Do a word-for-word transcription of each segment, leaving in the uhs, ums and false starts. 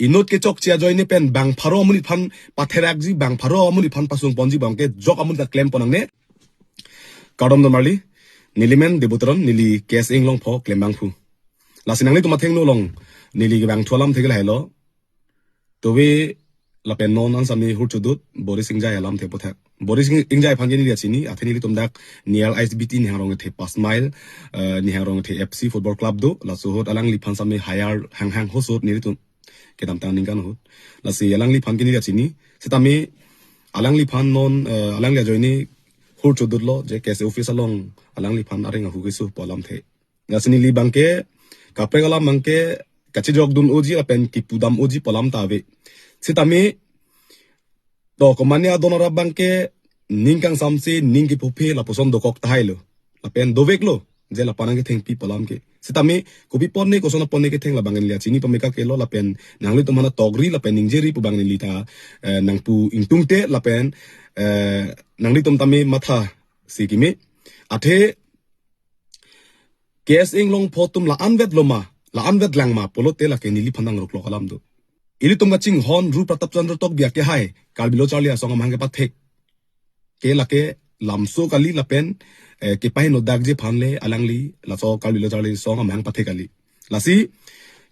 Inut kechokche ajoine pen bang pharo amonit aphan patherakji, bang pharo amonit aphan pasungponji abangke jok amonit ta klempon nangne. Kardom don marli, neli men Debo Teron, neli K S A Inglongpho klem abangphu. Lasi nanglitum athengno along neli kevangthu alamthe ke lahelo. Tove lapen non an sami hur chodut Boris Engjai alamthe aphuthak. Boris Eng-, Engjai aphan ke neli chini, athe nelitum dak near I S B T Nihang Rong Kethe Pas Mile, eh, Nihang Rong Kethe F C Football Club do, laso ahut alangliphan sami hire hanghang ahut nelitum kedamtang aningkan ahut. Lasi alangliphan ke neli chini, setame alangliphan non, eh, alangli ajoine hur chodutlo, je K S A office along alangliphan areng ahu keso pu alamthe. Lasi neli abangke kaprek alam abangke kachejokdun unji lapen kipudam unji pu alam ta ave. Setame to komane adon arap abangke ning kangsamse, ning kepuphe lapuson dokok tahailo. Lapen doveklo, je lapu-an nangkethengpi pu alam ke. Setame kopi apot ne, koson apot ne ketheng labang neli chini pameka kelo lapen nanglitum aphan tokri lapen ningjeri pu abang neli ta, eh, nangpu ingtungte lapen, eh, nanglitum tame mathasi keme. Athe K S A Inglongpho atum la-anvet loma, la-anvet lang ma pulote lake neliphan nang ruklok alam do. Ilitum kachinghon Ru Pratap Chandra Tokbi akehai, Karbi Lo Charli Asong amahang kepathek ke lake lamso kali lapen, eh, kepahingno dakji aphan le alangli laso Karbi Lo Charli Asong amahang pathek kali. Lasi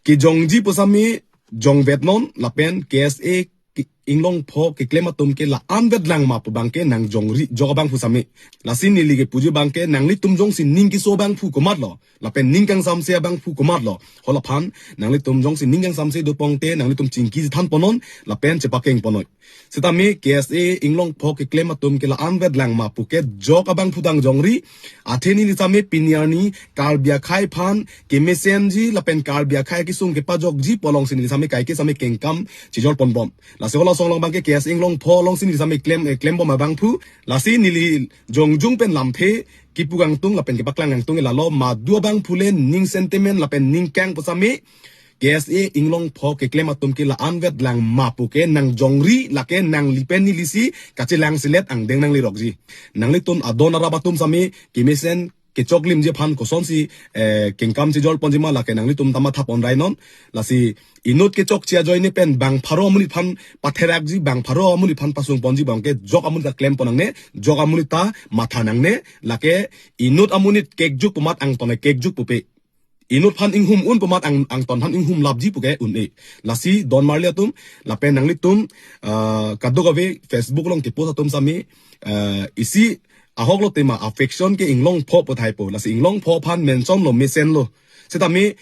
kejongji pu sami jongvetnon lapen K S A ke-, Inglongpho keklem atum ke la-anvet lang ma pu abangke nangjongri jok abangphu sami. Lasi neli kepuji abangke nanglitum jongsi ning keso abangphu komatlo, lapen ning kangsamse abangphu komatlo, hala aphan nanglitum jongsi ning kangsamse do pongte nanglitum chingki chethanponnon lapen chepakengponnoi. Setame K S A Inglongpho keklem atum ke la-anvet lang ma pu ke jok abangphu ta nangjongri. Athe neli sami pini arni Karbi akhei aphan kemesenji lapen Karbi akhei kesung kepajokji pu alongsi neli sami kaike sami kengkam chejorponbom. Lasi hala asong along abangke K S A Inglongpho alongsi neli sami klem, eh, klembom abangphu. Lasi neli jongjung pen lamthe kipu kangtung lapen kepaklang kangtung lalo, madu abangphu le ning sentiment lapen ning kang pu sami K S A Inglongpho keklem atum ke la-anvet lang ma pu ke nangjongri, lake nangli pen nelisi kachelang selet angdeng nanglirokji. Nanglitum adon arap atum sami kemesen kechoklimji aphan kosonsi, eh, kengkam chejorponji ma lake nanglitum ta mathapon rainon. Lasi inut kechokche ajoine pen bang pharo amonit aphan patherakji, bang pharo amonit aphan pasungponji abangke jok amonit ta klempon nangne, jok amonit ta matha nangne, lake inut amonit kekjuk pu amat angton kekjuk pupe. Inut aphan inghum un pu amat ang, angton aphan inghum lapji pu ke un-e. Lasi don marli atum, lapen nanglitum, ah, kadokave Facebook along kepost atum sami, ah, isi ahok lo tema affection ke Inglongpho pu thaipo. Lasi Inglongpho aphan mention lo, mesenlo. Setame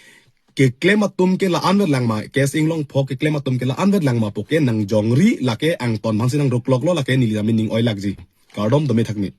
keklem atum ke la-anvet lang ma, K S A Inglongpho keklem atum ke la-anvet lang ma pu ke nangjongri, lake angton aphansi nang rukloklo, lake neli tame ning oilakji. Kardom tame thakme.